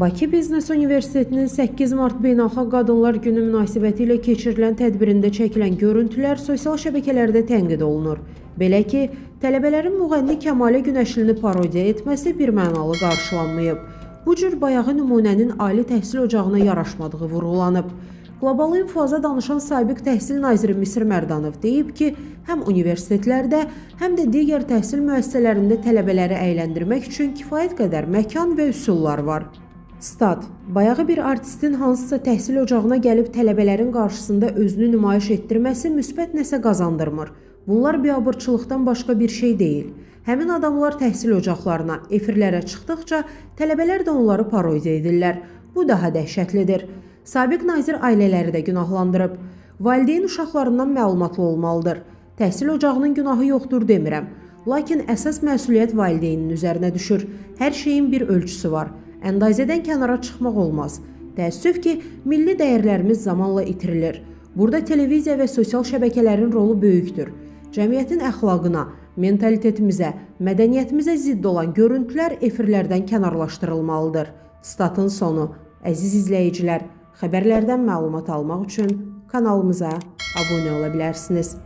Bakı Biznes Universitetinin 8 mart Beynəlxalq Qadınlar Günü münasibətilə keçirilən tədbirində çəkilən görüntülər sosial şəbəkələrdə tənqid olunur. Belə ki, tələbələrin müğənni Kəmalə Günəşlini parodiya etməsi birmənalı qarşılanmayıb. Bu cür bayağı nümunənin ali təhsil ocağına yaraşmadığı vurğulanıb. Qlobal İnfoza danışan sabiq təhsil naziri Misir Mərdanov deyib ki, həm universitetlərdə, həm də digər təhsil müəssisələrində tələbələri əyləndirmək üçün kifayət qədər məkan və üsullar var. Stat: Bayağı bir artistin hansısa təhsil ocağına gəlib tələbələrin qarşısında özünü nümayiş etdirməsi müsbət nəsə qazandırmır. Bunlar biabırçılıqdan başqa bir şey deyil. Həmin adamlar təhsil ocaqlarına, efirlərə çıxdıqca tələbələr də onları parodiya edirlər. Bu daha dəhşətlidir. Sabiq nazir ailələri də günahlandırıb. Valideyn uşaqlarından məlumatlı olmalıdır. Təhsil ocağının günahı yoxdur demirəm. Lakin əsas məsuliyyət valideynin üzərinə düşür. Hər şeyin bir ölçüsü var. Əndazədən kənara çıxmaq olmaz. Təəssüf ki, milli dəyərlərimiz zamanla itirilir. Burada televiziya və sosial şəbəkələrin rolu böyükdür. Cəmiyyətin əxlaqına, mentalitetimizə, mədəniyyətimizə zidd olan görüntülər efirlərdən kənarlaşdırılmalıdır. Statın sonu. Əziz izləyicilər, xəbərlərdən məlumat almaq üçün kanalımıza abunə ola bilərsiniz.